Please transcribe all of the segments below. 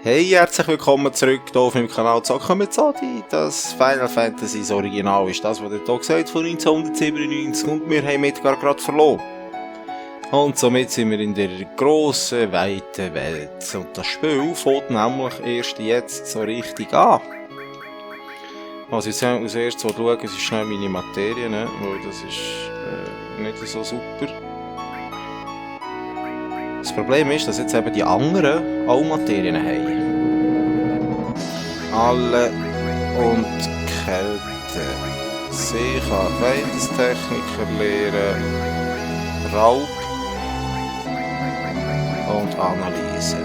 Hey, herzlich willkommen zurück hier auf meinem Kanal Zocken mit Zodi. Das Final Fantasy das Original ist das, was der Tag sagt, von 1997 und wir haben Midgar gerade verloren. Und somit sind wir in der grossen, weiten Welt. Und das Spiel fängt nämlich erst jetzt so richtig an. Also jetzt als erstes schauen, es ist schnell meine Materie, ne? Weil das ist nicht so super. Das Problem ist, dass jetzt eben die anderen auch Materien haben. Alle und Kälte. Sie kann Feindestechniker lernen, Raub und Analyse.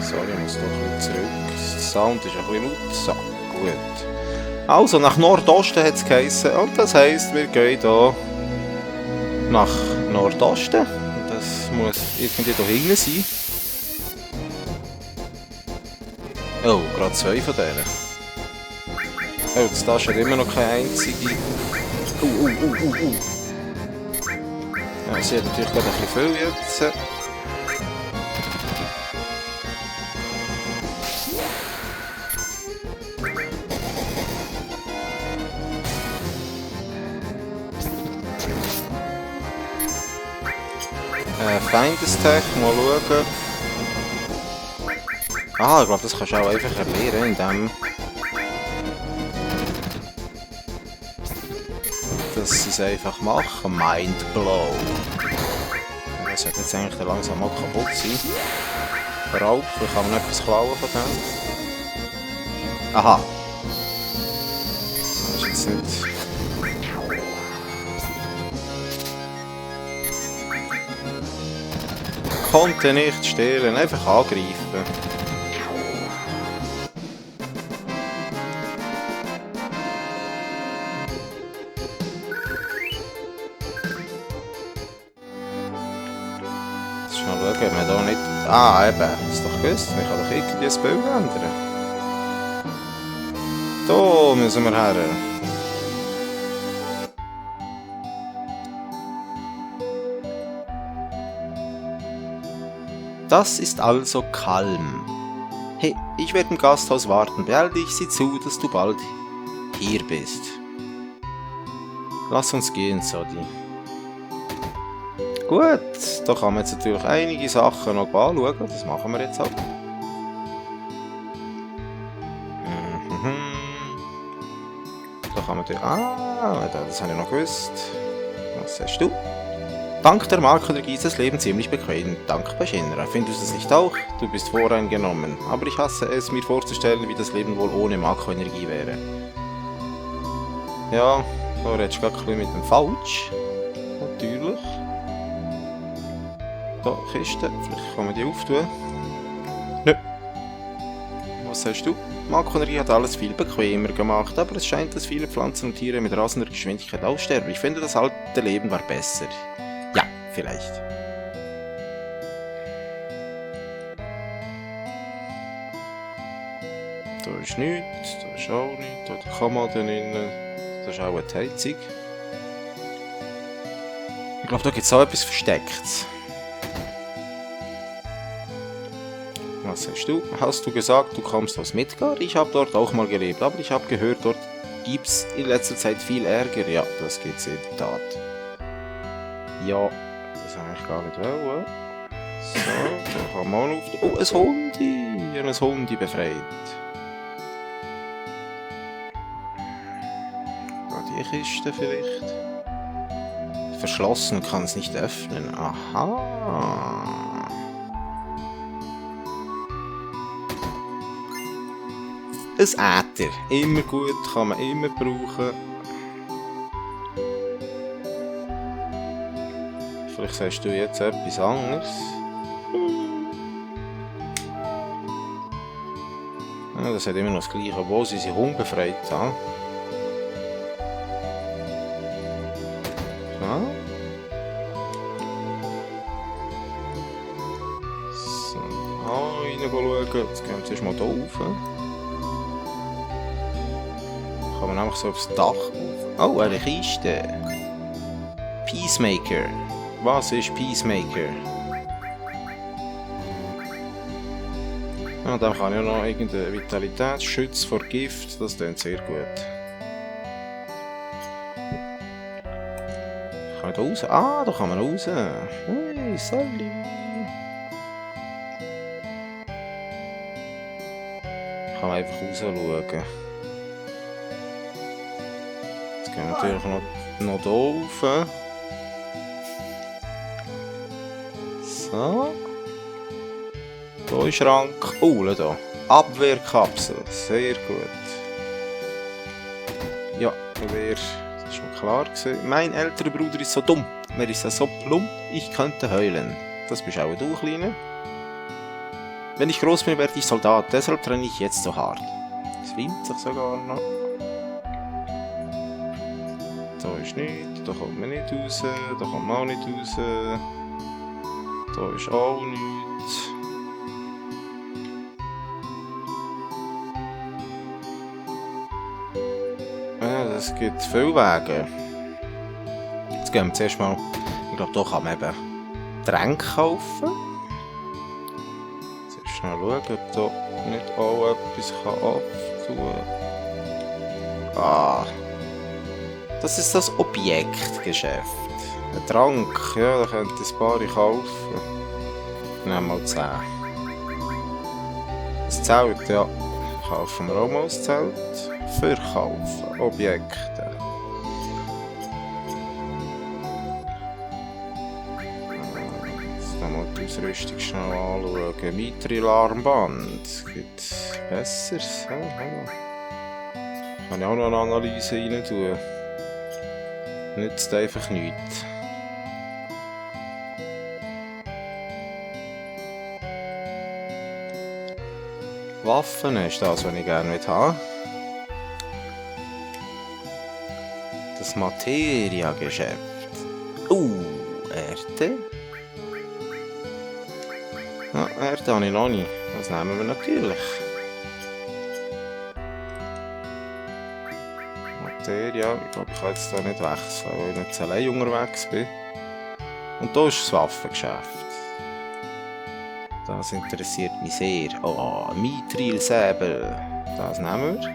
Sorry, ich muss doch ein bisschen zurück. Der Sound ist ein bisschen laut. So, gut. Also, nach Nordosten hat es geheissen. Und das heisst, wir gehen hier nach Nordosten. Das muss irgendwie hier hinten sein. Oh, gerade zwei von denen. Oh, das Tasche hat immer noch keine einzige. Ja, sie hat natürlich gerade ein bisschen viel jetzt. Feindestech, mal schauen. Ah, ich glaube, das kannst du auch einfach erlernen, indem dass sie es einfach machen. Mindblow. Das sollte jetzt eigentlich langsam mal kaputt sein. Raub, vielleicht kann man etwas klauen von dem. Aha. Das ist jetzt nicht... Konnte nicht stehlen, einfach angreifen. Jetzt mal schauen, ob man da nicht... Ah, eben, ist doch gewusst, man kann doch irgendwie das Bild ändern. Da müssen wir her. Das ist also Kalm. Hey, ich werde im Gasthaus warten. Beeil dich, sieh zu, dass du bald hier bist. Lass uns gehen, Sodi. Gut, da kann man jetzt natürlich einige Sachen noch anschauen. Das machen wir jetzt auch. Da kann man... Ah, das habe ich noch gewusst. Was sagst du? Dank der Markenergie ist das Leben ziemlich bequem. Dank bei Shinra. Findest du es nicht auch? Du bist voreingenommen. Aber ich hasse es, mir vorzustellen, wie das Leben wohl ohne Markenergie wäre. Ja, da redest du gerade ein bisschen mit dem Falsch. Natürlich. Da, Kiste. Vielleicht kann man die auftun. Nö. Was sagst du? Markenergie hat alles viel bequemer gemacht, aber es scheint, dass viele Pflanzen und Tiere mit rasender Geschwindigkeit aussterben. Ich finde, das alte Leben war besser. Ja, vielleicht. Da ist nichts, da ist auch nichts, da kann man dann innen. Das ist auch eine Heizung. Ich glaube, da gibt es auch etwas Verstecktes. Was sagst du? Hast du gesagt, du kommst aus Midgar? Ich habe dort auch mal gelebt, aber ich habe gehört, dort gibt es in letzter Zeit viel Ärger. Ja, das gibt's in der Tat. Ja. Das habe ich gar nicht wollen. So, da kann man auf... Oh, ein Hundi! Ich habe ein Hundi befreit. Da die Kiste vielleicht. Verschlossen, kann es nicht öffnen. Aha. Ein Äther. Immer gut, kann man immer brauchen. Vielleicht sagst du jetzt etwas anderes. Ja, das hat immer noch das Gleiche, obwohl sie sich unbefreit haben. So. Reinschauen. Jetzt gehen wir zuerst mal hier rauf. Kann man einfach so aufs Dach auf. Oh, eine Kiste. Peacemaker. Was ist Peacemaker? Ah, dann kann ich noch irgendeinen Vitalitätsschutz vor Gift. Das klingt sehr gut. Kann ich da raus? Ah, da kann man raus. Hey, Sally. Kann man einfach raus schauen. Jetzt gehen wir natürlich noch hier rauf. So. Hier ist Schrank. Oh, da. Abwehrkapsel. Sehr gut. Ja, Gewehr. Das ist schon klar gewesen. Mein älterer Bruder ist so dumm. Er ist so plump, ich könnte heulen. Das bist auch du, Kleine. Wenn ich groß bin, werde ich Soldat. Deshalb trenne ich jetzt so hart. Es windet sich sogar noch. Da ist nichts. Da kommt man nicht raus. Da kommt man auch nicht raus. Da ist auch nichts. Ja, es gibt viele Wege. Jetzt gehen wir zuerst mal. Ich glaube, hier kann man eben Tränke kaufen. Jetzt schnell schauen, ob hier nicht auch etwas abtun kann. Ah. Das ist das Objektgeschäft. Ein Trank, ja, da könnt ihr ein paar kaufen. Nehmen wir mal 10. Das Zelt, ja. Kaufen wir auch mal das Zelt. Verkaufen. Objekte. Jetzt mal die Ausrüstung schnell anschauen. Mithril-Armband. Gibt Besseres. Kann ich auch noch eine Analyse rein tun. Nützt einfach nichts. Waffen ist das, was ich gerne haben. Das Materia-Geschäft. Erde. Ja, Erde habe ich noch nicht. Das nehmen wir natürlich. Materia, ich glaube, ich kann jetzt da nicht wechseln, weil ich nicht allein unterwegs bin. Und hier ist das Waffengeschäft. Das interessiert mich sehr. Oh, Mithril-Säbel. Das nehmen wir.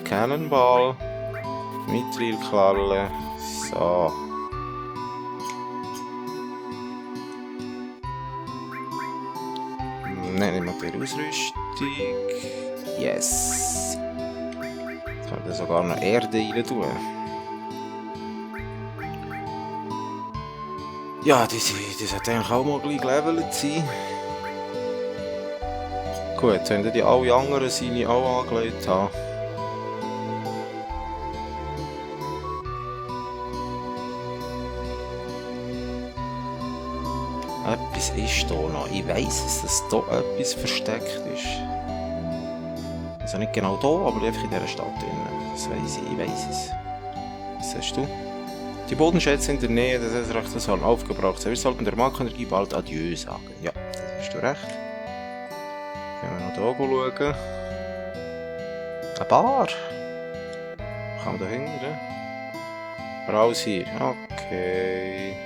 Cannonball. Mithril-Klalle. So. Nehmen wir die Ausrüstung. Yes. Jetzt können wir sogar noch Erde rein tun. Ja, die sollte eigentlich auch mal gleich gelevelt sein. Gut, wenn die alle anderen seine auch angelegt haben. Etwas ist hier noch. Ich weiss, dass hier etwas versteckt ist. Also nicht genau hier, aber einfach in dieser Stadt drin. Das weiss ich weiss es. Was sagst du? Die Bodenschätze in der Nähe des Essrechts sollen aufgebraucht sein. Wir sollten der Markenergie bald Adieu sagen. Ja, das hast du recht. Gehen wir noch hier schauen. Eine Bar. Kann man da hinten? Raus hier. Okay.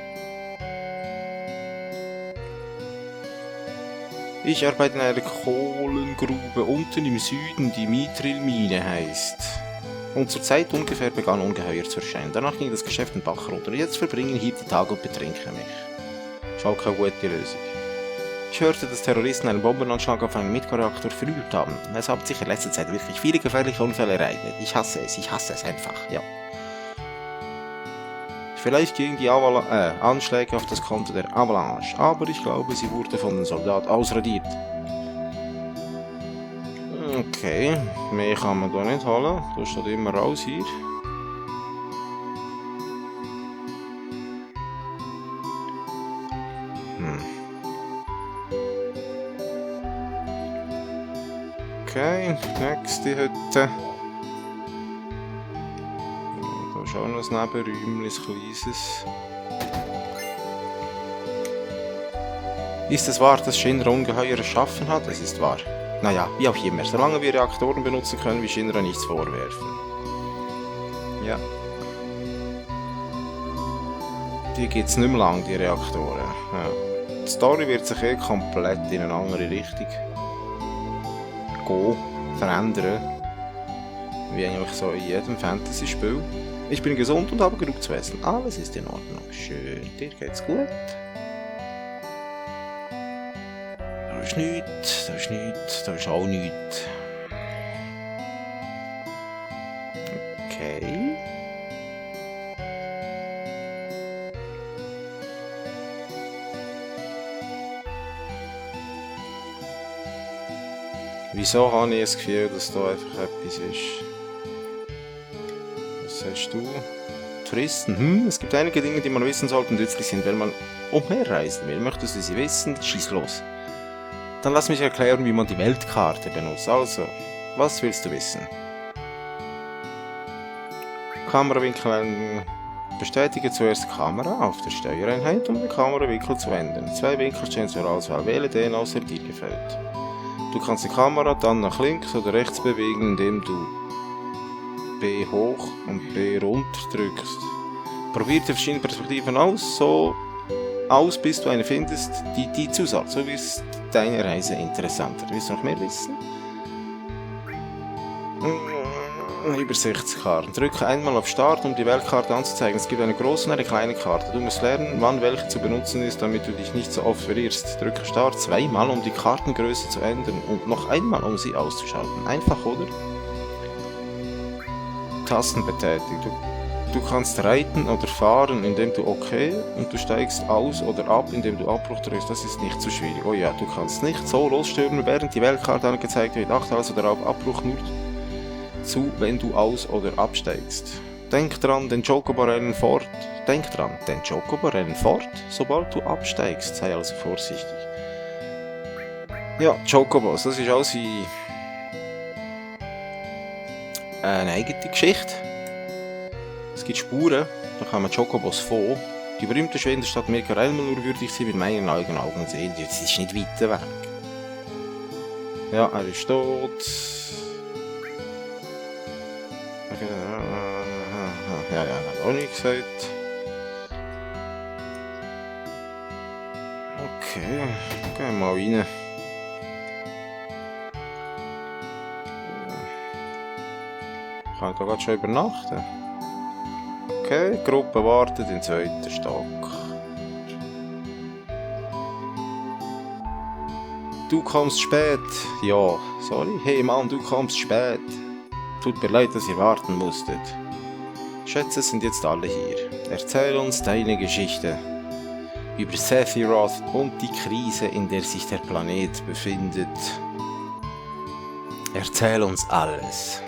Ich arbeite in einer Kohlengrube unten im Süden, die Mithril-Mine heißt. Und zur Zeit ungefähr begann Ungeheuer zu erscheinen. Danach ging das Geschäft den Bach runter. Jetzt verbringen hier die Tage und betrinken mich. Ist auch keine gute Lösung. Ich hörte, dass Terroristen einen Bombenanschlag auf einen Mikroreaktor verübt haben. Es haben sich in letzter Zeit wirklich viele gefährliche Unfälle ereignet. Ich hasse es einfach, ja. Vielleicht gingen die Anschläge auf das Konto der Avalanche, aber ich glaube, sie wurde von den Soldaten ausradiert. Okay, mehr kann man da nicht holen. Da steht immer raus hier. Okay, nächste Hütte. Da ist auch noch ein Nebenräumchen, ein kleines. Ist es wahr, dass Shinra Ungeheuer erschaffen hat? Es ist wahr. Naja, wie auch immer. Solange wir Reaktoren benutzen, können wir Shinra nichts vorwerfen. Ja. Die gibt es nicht mehr lang, die Reaktoren. Ja. Die Story wird sich komplett in eine andere Richtung verändern. Wie eigentlich so in jedem Fantasy-Spiel. Ich bin gesund und habe genug zu essen. Alles ist in Ordnung. Schön, dir geht's gut. Da ist nichts, da ist nichts, da ist auch nichts. Okay. Wieso habe ich das Gefühl, dass da einfach etwas ist? Was sagst du? Touristen? Es gibt einige Dinge, die man wissen sollte und nützlich sind, wenn man umherreisen will. Möchtest du sie wissen? Schieß los. Dann lass mich erklären, wie man die Weltkarte benutzt. Also, was willst du wissen? Kamerawinkel. Bestätige zuerst Kamera auf der Steuereinheit, um den Kamerawinkel zu ändern. 2 Winkel stehen zur Auswahl. Wähle den aus, der dir gefällt. Du kannst die Kamera dann nach links oder rechts bewegen, indem du B hoch und B runter drückst. Probier die verschiedenen Perspektiven aus, bis du eine findest, die dir zusagt. So wird deine Reise interessanter. Willst du noch mehr wissen? Übersichtskarten. Drücke einmal auf Start, um die Weltkarte anzuzeigen. Es gibt eine große und eine kleine Karte. Du musst lernen, wann welche zu benutzen ist, damit du dich nicht so oft verirrst. Drücke Start zweimal, um die Kartengröße zu ändern und noch einmal, um sie auszuschalten. Einfach, oder? Tasten betätigt. Du kannst reiten oder fahren, indem du OK, und du steigst aus oder ab, indem du Abbruch drückst. Das ist nicht so schwierig. Oh ja, du kannst nicht so losstürmen, während die Weltkarte angezeigt wird. Achte also darauf, Abbruch nur zu, wenn du aus- oder absteigst. Denk dran, den Chocobo-Rennen fort. Denk dran, den Chocobo-Rennen fort, sobald du absteigst. Sei also vorsichtig. Ja, Chocobos, das ist alles eine eigene Geschichte. Es gibt Spuren, da kann man Chocobos von. Die berühmte Schwede Stadt Mirkarelme nur würdig sie mit meinen eigenen Augen sehen. Das ist nicht weiter weg. Ja, er ist tot. Ja, hat auch nicht gesagt. Okay, gehen wir mal rein. Kann ich da gerade schon übernachten? Okay, die Gruppe wartet im 2. Stock. Du kommst spät. Ja, sorry. Hey Mann, du kommst spät. Tut mir leid, dass ihr warten musstet. Schätze, sind jetzt alle hier. Erzähl uns deine Geschichte über Sephiroth und die Krise, in der sich der Planet befindet. Erzähl uns alles.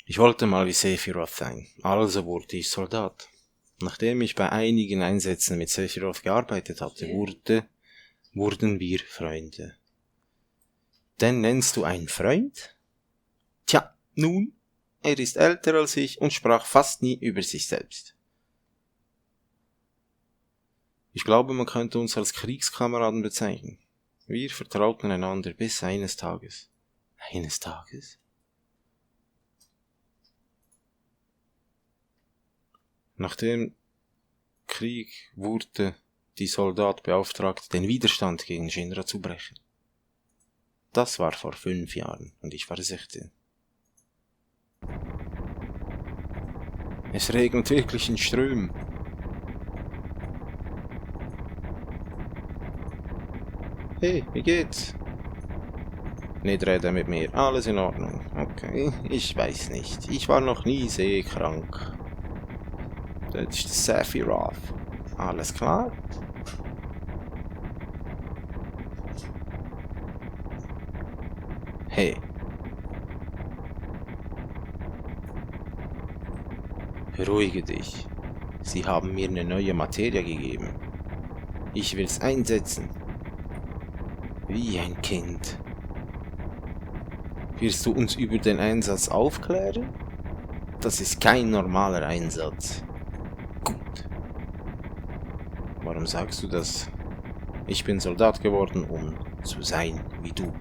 Ich wollte mal wie Sephiroth sein, also wurde ich Soldat. Nachdem ich bei einigen Einsätzen mit Sephiroth gearbeitet hatte, wurden wir Freunde. Den nennst du einen Freund? Tja, nun, er ist älter als ich und sprach fast nie über sich selbst. Ich glaube, man könnte uns als Kriegskameraden bezeichnen. Wir vertrauten einander bis eines Tages. Eines Tages? Nach dem Krieg wurde die Soldat beauftragt, den Widerstand gegen Shinra zu brechen. Das war vor 5 Jahren und ich war 16. Es regnet wirklich in Strömen. Hey, wie geht's? Nicht reden mit mir, alles in Ordnung. Okay, ich weiß nicht. Ich war noch nie seekrank. Das ist Sephiroth. Alles klar? Hey. Beruhige dich. Sie haben mir eine neue Materie gegeben. Ich will's einsetzen. Wie ein Kind. Willst du uns über den Einsatz aufklären? Das ist kein normaler Einsatz. Gut. Warum sagst du das? Ich bin Soldat geworden, um zu sein wie du.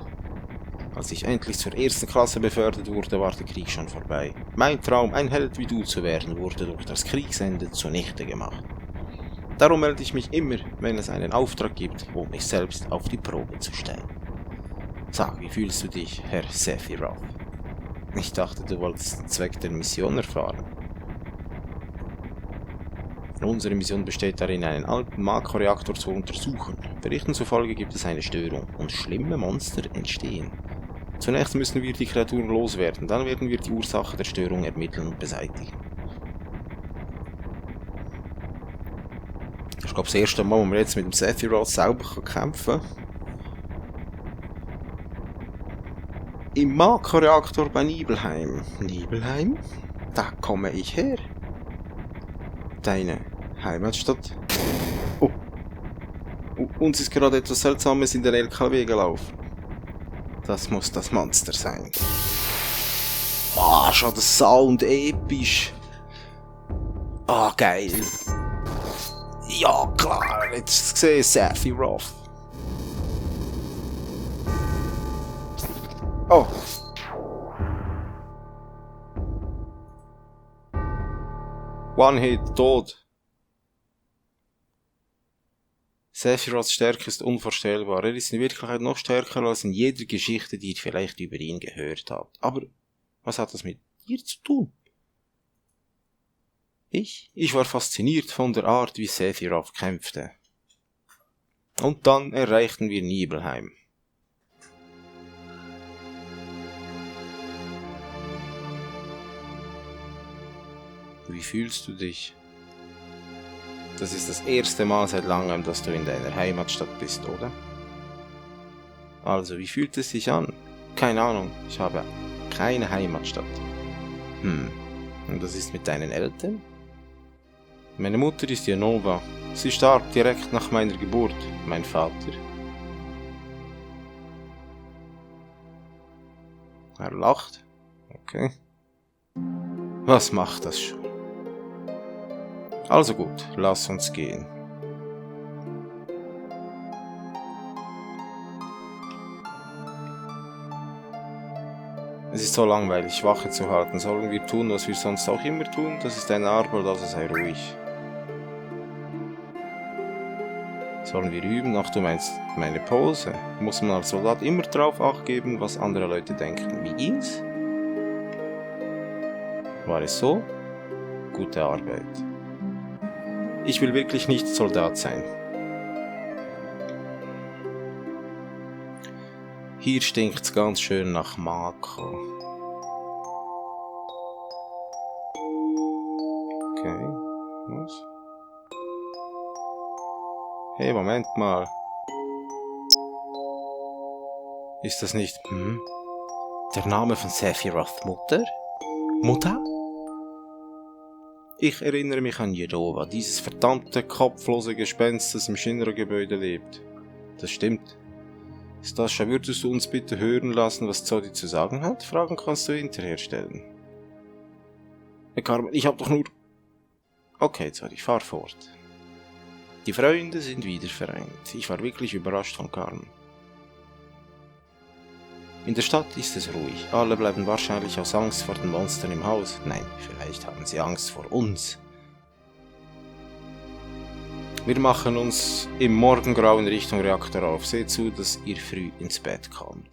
Als ich endlich zur ersten Klasse befördert wurde, war der Krieg schon vorbei. Mein Traum, ein Held wie du zu werden, wurde durch das Kriegsende zunichte gemacht. Darum melde ich mich immer, wenn es einen Auftrag gibt, um mich selbst auf die Probe zu stellen. Sag, wie fühlst du dich, Herr Sephiroth? Ich dachte, du wolltest den Zweck der Mission erfahren. Unsere Mission besteht darin, einen alten Makroreaktor zu untersuchen. Berichten zufolge gibt es eine Störung und schlimme Monster entstehen. Zunächst müssen wir die Kreaturen loswerden, dann werden wir die Ursache der Störung ermitteln und beseitigen. Ich glaube, das erste Mal, wo wir jetzt mit dem Sephiroth selber kämpfen können. Im Makroreaktor bei Nibelheim. Nibelheim? Da komme ich her. Deine Heimatstadt. Oh. Uns ist gerade etwas Seltsames in den LKW gelaufen. Das muss das Monster sein. Ah, schon der Sound episch. Ah, geil. Ja, klar, jetzt gesehen Sephiroth. Oh. One Hit, tot. Sephiroths Stärke ist unvorstellbar. Er ist in Wirklichkeit noch stärker als in jeder Geschichte, die ihr vielleicht über ihn gehört habt. Aber was hat das mit dir zu tun? Ich war fasziniert von der Art, wie Sephiroth kämpfte. Und dann erreichten wir Nibelheim. Wie fühlst du dich? Das ist das erste Mal seit langem, dass du in deiner Heimatstadt bist, oder? Also, wie fühlt es sich an? Keine Ahnung, ich habe keine Heimatstadt. Und das ist mit deinen Eltern? Meine Mutter ist Jenova. Sie starb direkt nach meiner Geburt. Mein Vater. Er lacht. Okay. Was macht das schon? Also gut, lass uns gehen. Es ist so langweilig, Wache zu halten. Sollen wir tun, was wir sonst auch immer tun? Das ist eine Arbeit, also sei ruhig. Sollen wir üben? Ach, du meinst meine Pose? Muss man als Soldat immer drauf Acht geben, was andere Leute denken? Wie ging's? War es so? Gute Arbeit. Ich will wirklich nicht Soldat sein. Hier stinkt's ganz schön nach Mako. Okay, was? Hey, Moment mal. Ist das nicht, der Name von Sephiroths Mutter? Mutter? Ich erinnere mich an Jenova, dieses verdammte, kopflose Gespenst, das im Shinra-Gebäude lebt. Das stimmt. Stascha, würdest du uns bitte hören lassen, was Zodi zu sagen hat? Fragen kannst du hinterher stellen. Carmen, ich hab doch nur... Okay, Zodi, fahr fort. Die Freunde sind wieder vereint. Ich war wirklich überrascht von Carmen. In der Stadt ist es ruhig. Alle bleiben wahrscheinlich aus Angst vor den Monstern im Haus. Nein, vielleicht haben sie Angst vor uns. Wir machen uns im Morgengrau in Richtung Reaktor auf. Seht zu, dass ihr früh ins Bett kommt.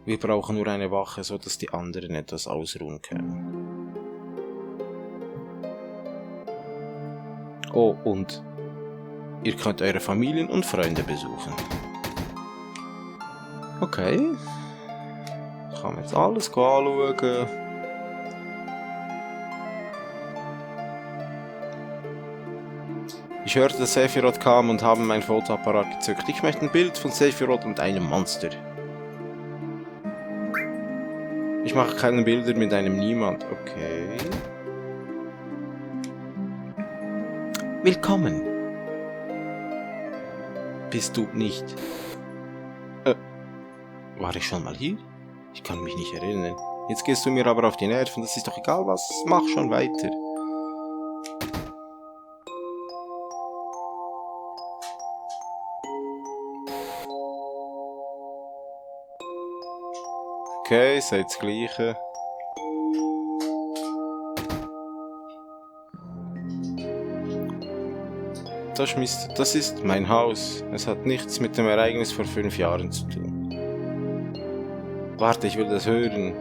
Wir brauchen nur eine Wache, so dass die anderen etwas ausruhen können. Oh, und ihr könnt eure Familien und Freunde besuchen. Okay. Ich kann jetzt alles anschauen. Ich hörte, dass Sephiroth kam und habe mein Fotoapparat gezückt. Ich möchte ein Bild von Sephiroth und einem Monster. Ich mache keine Bilder mit einem Niemand. Okay. Willkommen. Bist du nicht... War ich schon mal hier? Ich kann mich nicht erinnern. Jetzt gehst du mir aber auf die Nerven, das ist doch egal was. Mach schon weiter. Okay, seid das Gleiche. Das ist mein Haus. Es hat nichts mit dem Ereignis vor 5 Jahren zu tun. Warte, ich will das hören.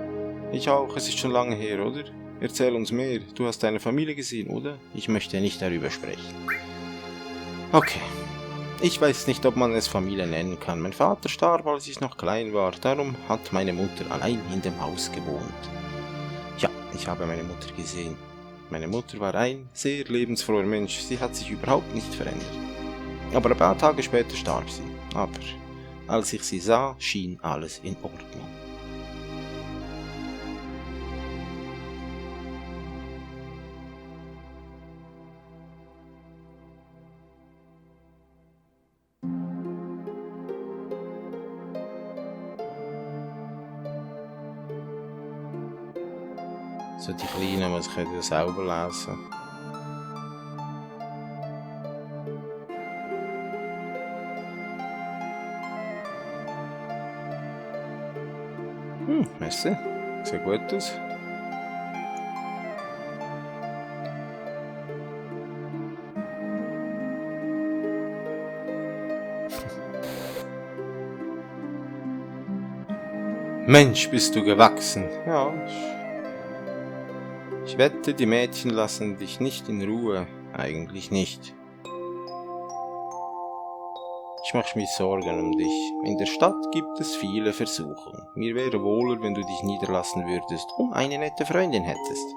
Ich auch, es ist schon lange her, oder? Erzähl uns mehr. Du hast deine Familie gesehen, oder? Ich möchte nicht darüber sprechen. Okay. Ich weiß nicht, ob man es Familie nennen kann. Mein Vater starb, als ich noch klein war. Darum hat meine Mutter allein in dem Haus gewohnt. Ja, ich habe meine Mutter gesehen. Meine Mutter war ein sehr lebensfroher Mensch. Sie hat sich überhaupt nicht verändert. Aber ein paar Tage später starb sie. Aber als ich sie sah, schien alles in Ordnung. So die Kleinen, was können ja selber lesen. Merci. Sieht gut aus. Mensch, bist du gewachsen. Ja. Ich wette, die Mädchen lassen dich nicht in Ruhe. Eigentlich nicht. Ich mache mir Sorgen um dich. In der Stadt gibt es viele Versuchungen. Mir wäre wohler, wenn du dich niederlassen würdest und eine nette Freundin hättest.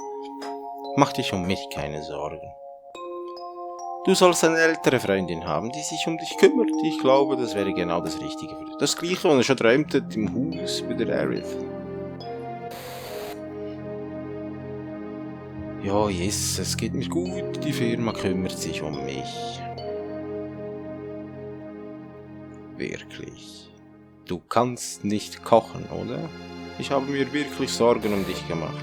Mach dich um mich keine Sorgen. Du sollst eine ältere Freundin haben, die sich um dich kümmert. Ich glaube, das wäre genau das Richtige für dich. Das Gleiche, was er schon träumt hat im Haus bei der Aerith. Ja, yes, es geht mir gut. Die Firma kümmert sich um mich. Wirklich. Du kannst nicht kochen, oder? Ich habe mir wirklich Sorgen um dich gemacht.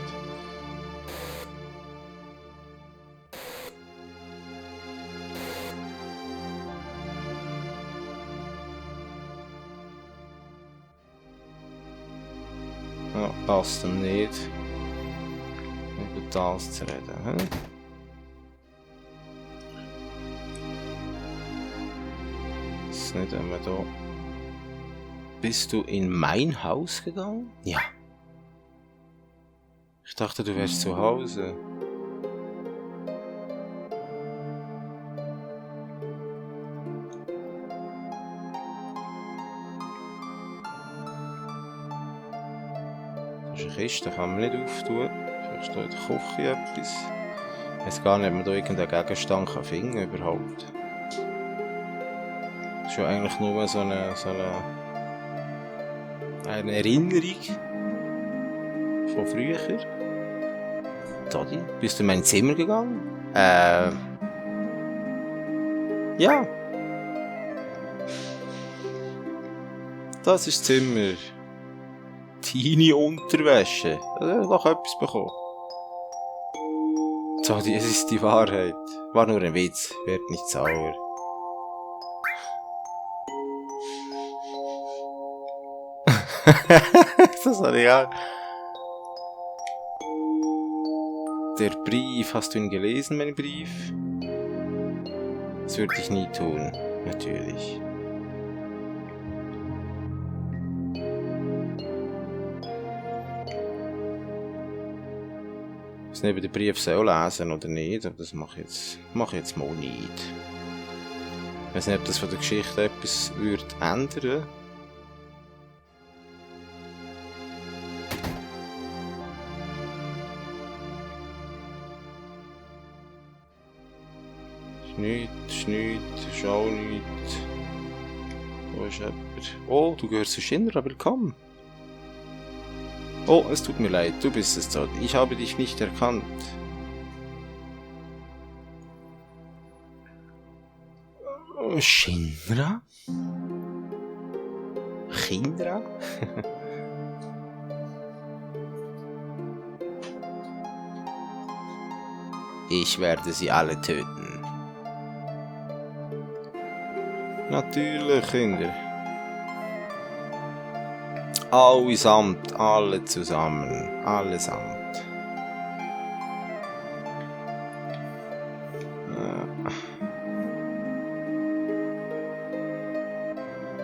Ja, passt ihm nicht. Über das zu reden, hä? Ist nicht immer da. Bist du in mein Haus gegangen? Ja. Ich dachte, du wärst zu Hause. Das ist eine Kiste, kann man nicht auftun. Vielleicht steht in der Küche etwas. Ich weiß gar nicht, ob man da irgendeinen Gegenstand finden kann überhaupt. Das ist ja eigentlich nur so eine Erinnerung von früher. Todi, bist du in mein Zimmer gegangen? Ja. Das ist das Zimmer. Teenie-Unterwäsche. Da hat noch etwas bekommen. Todi, es ist die Wahrheit. War nur ein Witz, werd nicht sauer. Das habe ich auch. Der Brief, hast du ihn gelesen, mein Brief? Das würde ich nie tun, natürlich. Ich weiß nicht, ob ich den Brief soll lesen oder nicht, aber das mache ich jetzt mal nicht. Ich weiß nicht, ob das von der Geschichte etwas würde ändern. Ist auch nichts. Da ist jemand. Oh, du gehörst zu Shinra, willkommen. Oh, es tut mir leid, du bist es dort. Ich habe dich nicht erkannt. Shinra? Shinra? Ich werde sie alle töten. Natürlich, Kinder. Allesamt, alle zusammen, allesamt.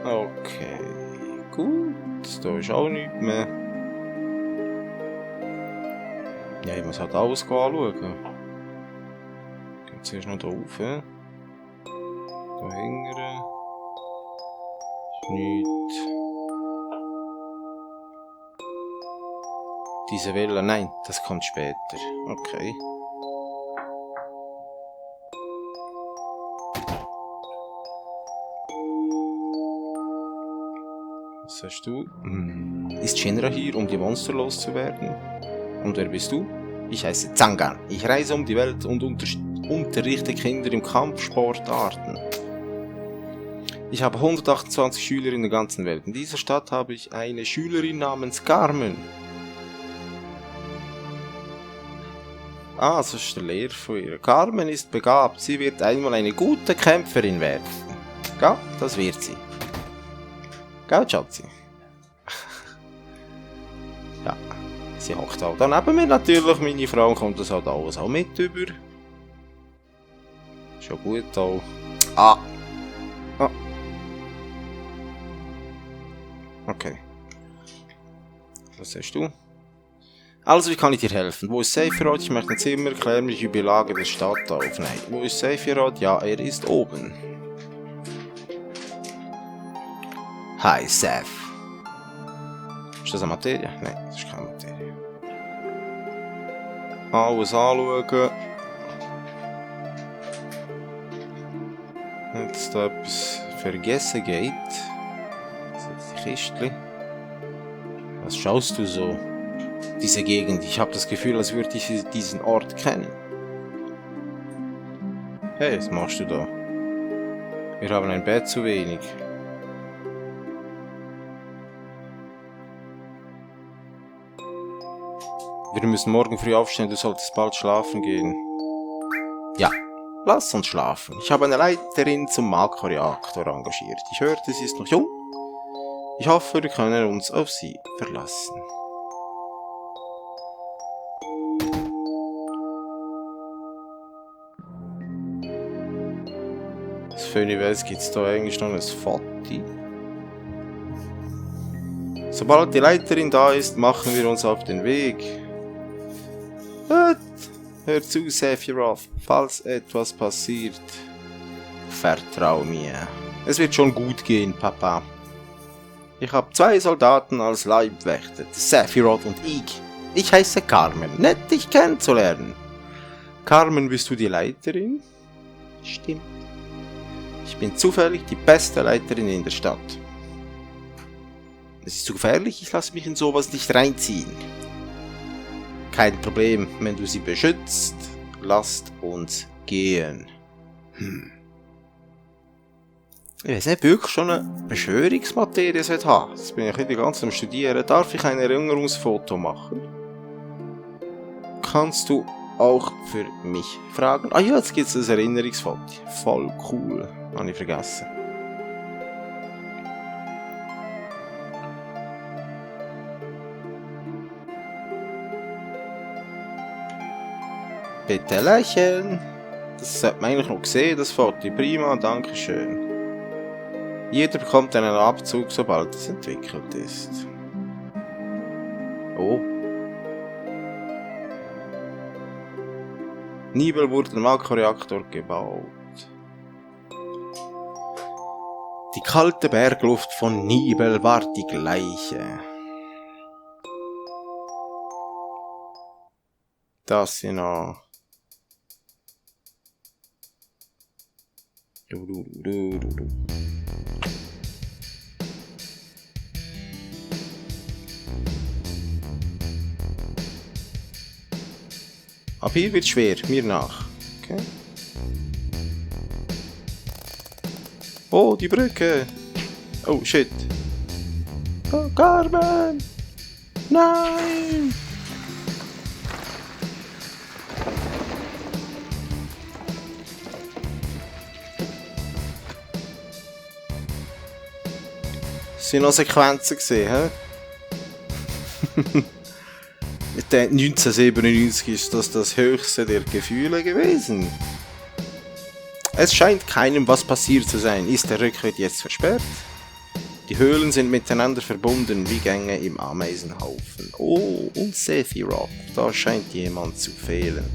Okay, gut, da ist auch nichts mehr. Ja, ich muss halt alles anschauen. Geht zuerst noch da rauf. Da hinten. Ist nichts. Diese Welle, nein, das kommt später. Okay. Was sagst du? Ist Shinra hier, um die Monster loszuwerden? Und wer bist du? Ich heiße Zangan. Ich reise um die Welt und unterrichte Kinder im Kampfsportarten. Ich habe 128 Schüler in der ganzen Welt. In dieser Stadt habe ich eine Schülerin namens Carmen. Ah, das ist der Lehrer von ihr. Carmen ist begabt. Sie wird einmal eine gute Kämpferin werden. Ja, das wird sie. Gell, Schatzi? Ja, sie hockt auch da neben mir natürlich. Meine Frau kommt das halt alles auch mit über. Schon gut auch. Ah. Okay. Was sagst du? Also, wie kann ich dir helfen? Wo ist Sephiroth? Ich möchte ein Zimmer, klär mich über die Lage der Stadt auf. Nein. Wo ist Sephiroth? Ja, er ist oben. Hi, Seth. Ist das eine Materie? Nein, das ist keine Materie. Alles anschauen. Jetzt da etwas vergessen geht. Das ist die Kiste. Was schaust du so? Diese Gegend. Ich habe das Gefühl, als würde ich diesen Ort kennen. Hey, was machst du da? Wir haben ein Bett zu wenig. Wir müssen morgen früh aufstehen, du solltest bald schlafen gehen. Ja, lass uns schlafen. Ich habe eine Leiterin zum Makroreaktor engagiert. Ich hörte, sie ist noch jung. Ich hoffe, wir können uns auf sie verlassen. Föniwels gibt es da eigentlich noch ein Fatti. Sobald die Leiterin da ist, machen wir uns auf den Weg. Hör zu, Sephiroth, falls etwas passiert, vertrau mir. Es wird schon gut gehen, Papa. Ich habe 2 Soldaten als Leibwächter, Sephiroth und ich. Ich heiße Carmen, nett dich kennenzulernen. Carmen, bist du die Leiterin? Stimmt. Ich bin zufällig die beste Leiterin in der Stadt. Es ist zu gefährlich, ich lasse mich in sowas nicht reinziehen. Kein Problem, wenn du sie beschützt, lasst uns gehen. Ich weiß nicht, wirklich schon eine Beschwörungsmaterie sollte haben. Jetzt bin ich die ganze Zeit am Studieren. Darf ich ein Erinnerungsfoto machen? Kannst du auch für mich fragen? Ah ja, jetzt gibt es ein Erinnerungsfoto. Voll cool. Habe ich vergessen. Bitte lächeln. Das sollte man eigentlich noch sehen, das Foto. Prima, danke schön. Jeder bekommt einen Abzug, sobald es entwickelt ist. Oh. Nibel wurde im Makroreaktor gebaut. Die kalte Bergluft von Nibel war die gleiche. Das hier noch. Ab hier wird schwer, mir nach. Okay. Oh, die Brücke. Oh, shit. Oh, Carmen. Nein. Es sind noch Sequenzen gesehen, hä? 1997 ist das höchste der Gefühle gewesen. Es scheint keinem was passiert zu sein. Ist der Rückweg jetzt versperrt? Die Höhlen sind miteinander verbunden wie Gänge im Ameisenhaufen. Oh, und Sephiroth, da scheint jemand zu fehlen.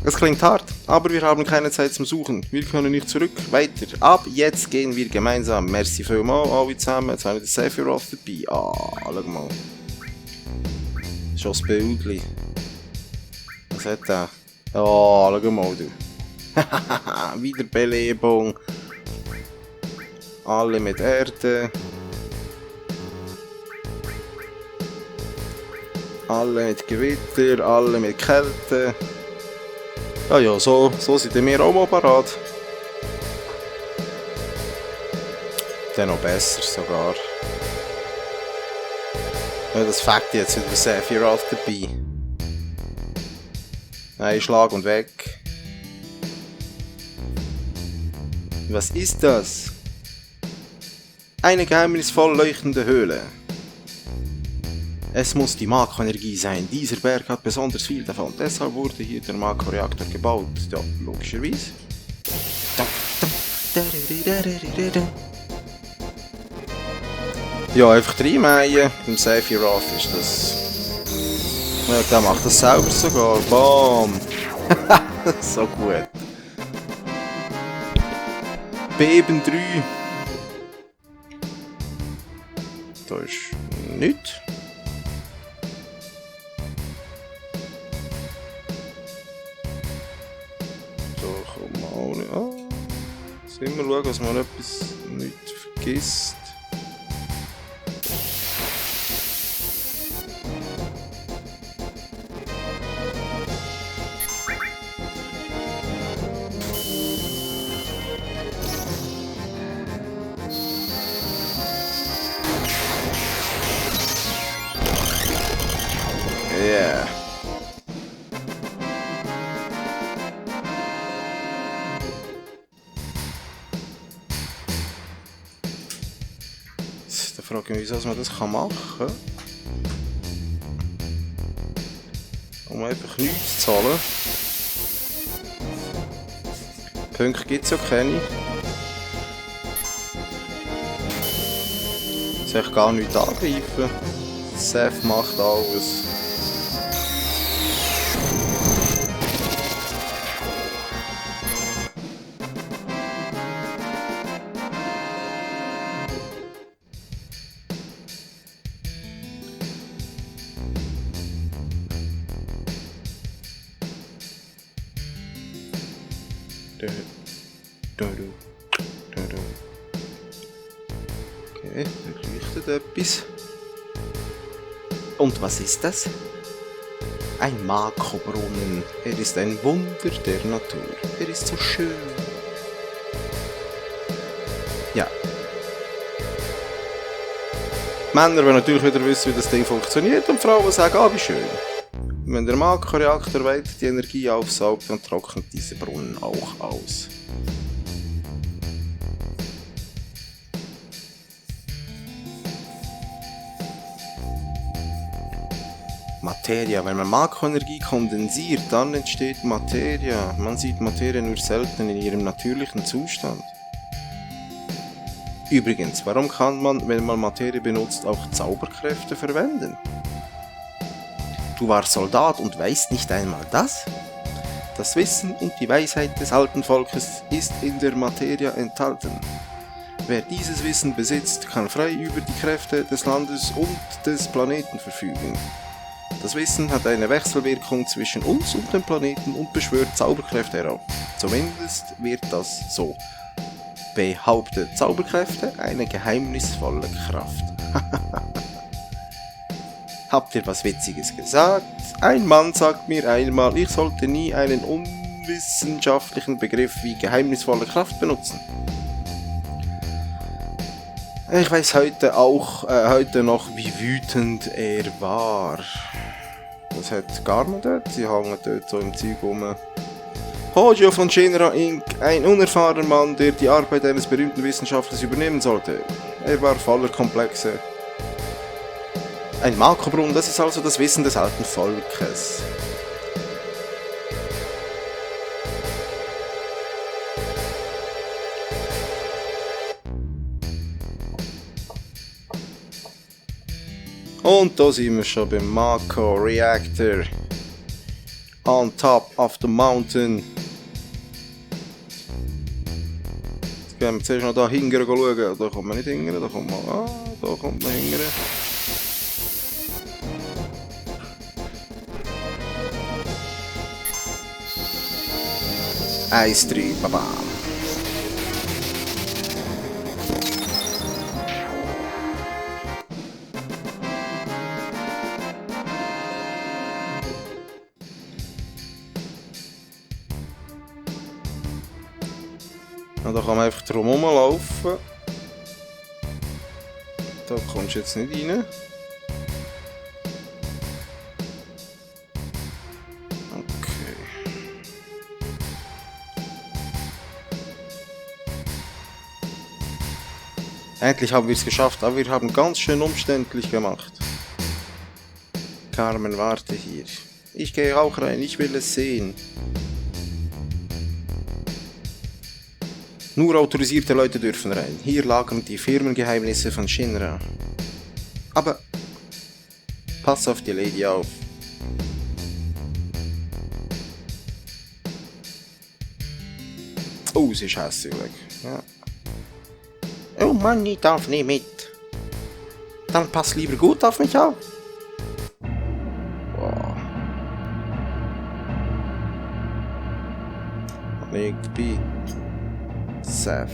Es klingt hart, aber wir haben keine Zeit zum Suchen. Wir können nicht zurück, weiter. Ab jetzt gehen wir gemeinsam. Merci vielmals, alle zusammen. Jetzt haben wir den Sephiroth dabei. Schau mal. Schon das Bildchen. Was hat der? Schau mal, du. Wiederbelebung. Alle mit Erde. Alle mit Gewitter, alle mit Kälte. Ja, so sind wir auch mal parat. Dann noch besser sogar. Ja, das Fakt jetzt wieder Sephiroth dabei. Ein Schlag und weg. Was ist das? Eine geheimnisvoll leuchtende Höhle. Es muss die Mako-Energie sein. Dieser Berg hat besonders viel davon. Deshalb wurde hier der Mako-Reaktor gebaut. Ja, logischerweise. Ja, einfach reinmähen. Beim Sephiroth ist das... Ja, der macht das selber sogar. Bam! So gut. Beben 3. Da ist nichts. Da kommt man auch nicht an. Jetzt immer schauen, dass man etwas nicht vergisst. Yeah. Da frage ich mich, wieso man das machen kann. Um einfach nichts zu zahlen. Punkte gibt es ja keine. Soll ich gar nichts angreifen? Seth macht alles. Okay, da leuchtet etwas. Und was ist das? Ein Mako-Brunnen. Er ist ein Wunder der Natur. Er ist so schön. Ja. Männer wollen natürlich wieder wissen, wie das Ding funktioniert, und Frauen sagen, wie schön. Wenn der Mako-Reaktor weiter die Energie aufsaugt, dann trocknet dieser Brunnen auch aus. Materia. Wenn man Mako-Energie kondensiert, dann entsteht Materia. Man sieht Materia nur selten in ihrem natürlichen Zustand. Übrigens, warum kann man, wenn man Materie benutzt, auch Zauberkräfte verwenden? Du warst Soldat und weißt nicht einmal das? Das Wissen und die Weisheit des alten Volkes ist in der Materia enthalten. Wer dieses Wissen besitzt, kann frei über die Kräfte des Landes und des Planeten verfügen. Das Wissen hat eine Wechselwirkung zwischen uns und dem Planeten und beschwört Zauberkräfte herauf. Zumindest wird das so behauptet. Zauberkräfte, eine geheimnisvolle Kraft. Habt ihr was Witziges gesagt? Ein Mann sagt mir einmal, ich sollte nie einen unwissenschaftlichen Begriff wie geheimnisvolle Kraft benutzen. Ich weiß heute noch, wie wütend er war. Das hat Garma dort, sie hängen dort so im Zeug rum. Hojo von Shinra Inc., ein unerfahrener Mann, der die Arbeit eines berühmten Wissenschaftlers übernehmen sollte. Er war voller Komplexe. Ein Makobrunnen, das ist also das Wissen des alten Volkes. Und da sind wir schon beim Mako Reactor. On top of the mountain. Jetzt gehen wir zuerst noch da hinten schauen. Da kommt man nicht hinten, da kommt man. Ah, da kommt man hinten. Eins, 3, baba. Da kann man einfach drum herumlaufen. Da kommst du jetzt nicht rein. Okay. Endlich haben wir es geschafft, aber wir haben ganz schön umständlich gemacht. Carmen, warte hier. Ich gehe auch rein, ich will es sehen. Nur autorisierte Leute dürfen rein. Hier lagern die Firmengeheimnisse von Shinra. Aber pass auf die Lady auf. Oh, sie ist hässlich weg. Ja. Oh Mann, ich darf nicht mit. Dann pass lieber gut auf mich auf. Wow. Nicht bei Seth.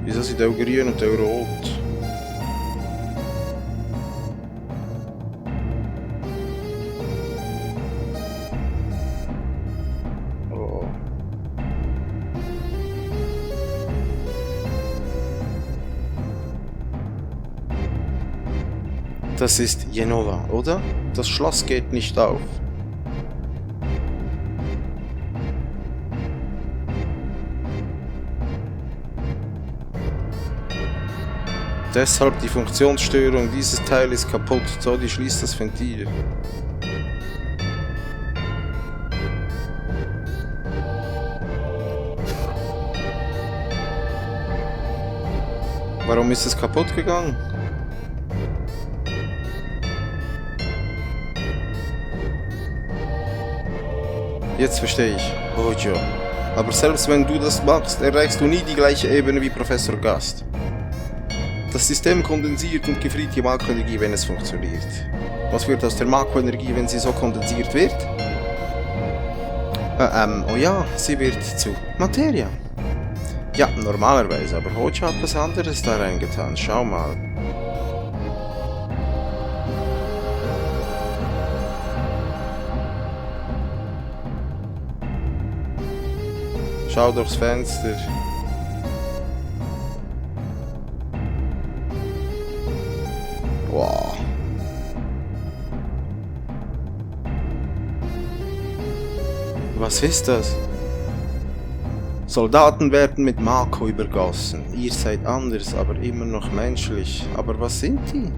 Wieso sind auch grün und auch rot? Oh. Das ist Jenova, oder? Das Schloss geht nicht auf. Deshalb die Funktionsstörung. Dieses Teil ist kaputt. Zodi schließt das Ventil. Warum ist es kaputt gegangen? Jetzt verstehe ich. Hojo. Aber selbst wenn du das machst, erreichst du nie die gleiche Ebene wie Professor Gast. Das System kondensiert und gefriert die Mako-Energie, wenn es funktioniert. Was wird aus der Mako-Energie, wenn sie so kondensiert wird? Oh ja, sie wird zu Materie. Ja, normalerweise, aber Hojo hat was anderes da reingetan. Schau mal. Schau durchs Fenster. Wow. Was ist das? Soldaten werden mit Mako übergossen. Ihr seid anders, aber immer noch menschlich. Aber was sind die?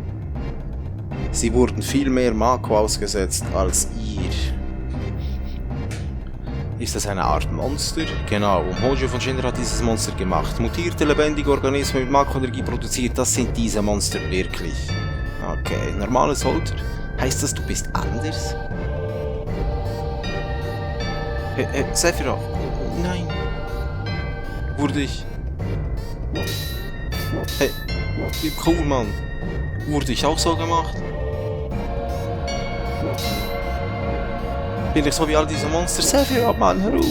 Sie wurden viel mehr Mako ausgesetzt als ihr. Ist das eine Art Monster? Genau, Hojo von Shinra hat dieses Monster gemacht. Mutierte lebendige Organismen mit Mako-Energie produziert, das sind diese Monster wirklich. Okay, normales Holter. Heißt das, du bist anders? Sephiroth. Nein. Wurde ich... Hey, cool, Mann. Wurde ich auch so gemacht? Bin ich so wie all diese Monster? Sephiroth, Mann, hör auf!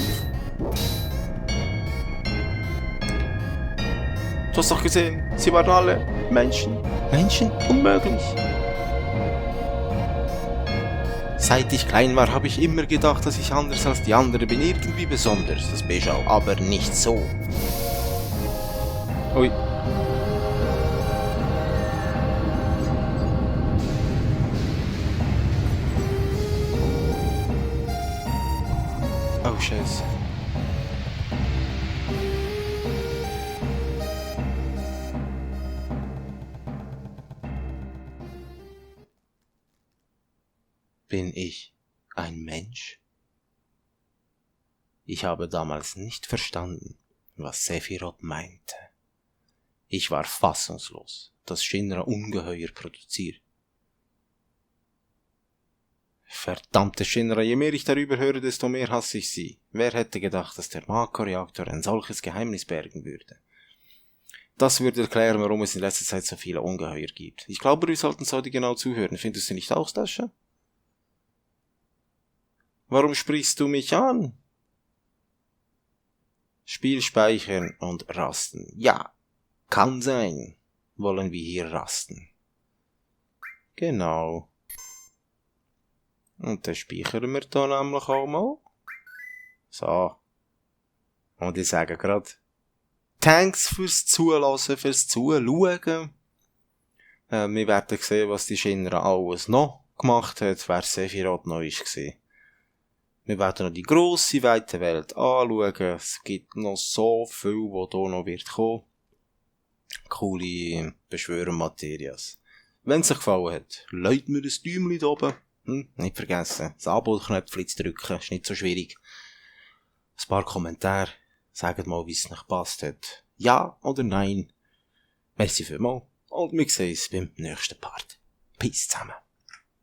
Du hast doch gesehen, sie waren alle Menschen. Menschen? Unmöglich! Seit ich klein war, habe ich immer gedacht, dass ich anders als die anderen bin. Irgendwie besonders, das bin ich auch, aber nicht so. Ui. Oh, Scheiße. Bin ich ein Mensch? Ich habe damals nicht verstanden, was Sephiroth meinte. Ich war fassungslos, dass Shinra Ungeheuer produziert. Verdammte Shinra, je mehr ich darüber höre, desto mehr hasse ich sie. Wer hätte gedacht, dass der Mako-Reaktor ein solches Geheimnis bergen würde? Das würde erklären, warum es in letzter Zeit so viele Ungeheuer gibt. Ich glaube, wir sollten heute genau zuhören. Findest du nicht auch, Stascha? Warum sprichst du mich an? Spiel speichern und rasten. Ja, kann sein. Wollen wir hier rasten. Genau. Und dann speichern wir da nämlich auch mal. So. Und ich sage gerade, thanks fürs Zulassen, fürs Zuschauen. Wir werden sehen, was die Shinra alles noch gemacht hat, wer Sephiroth neu war. Wir werden noch die grosse, weite Welt anschauen. Es gibt noch so viel, was hier noch wird kommen. Coole Beschwören-Materias. Wenn es euch gefallen hat, lasst mir ein Däumchen da oben. Nicht vergessen, das Abo-Knöpfchen zu drücken, ist nicht so schwierig. Ein paar Kommentare, sagt mal, wie es euch gepasst hat. Ja oder nein. Merci vielmals und wir sehen uns beim nächsten Part. Peace zusammen.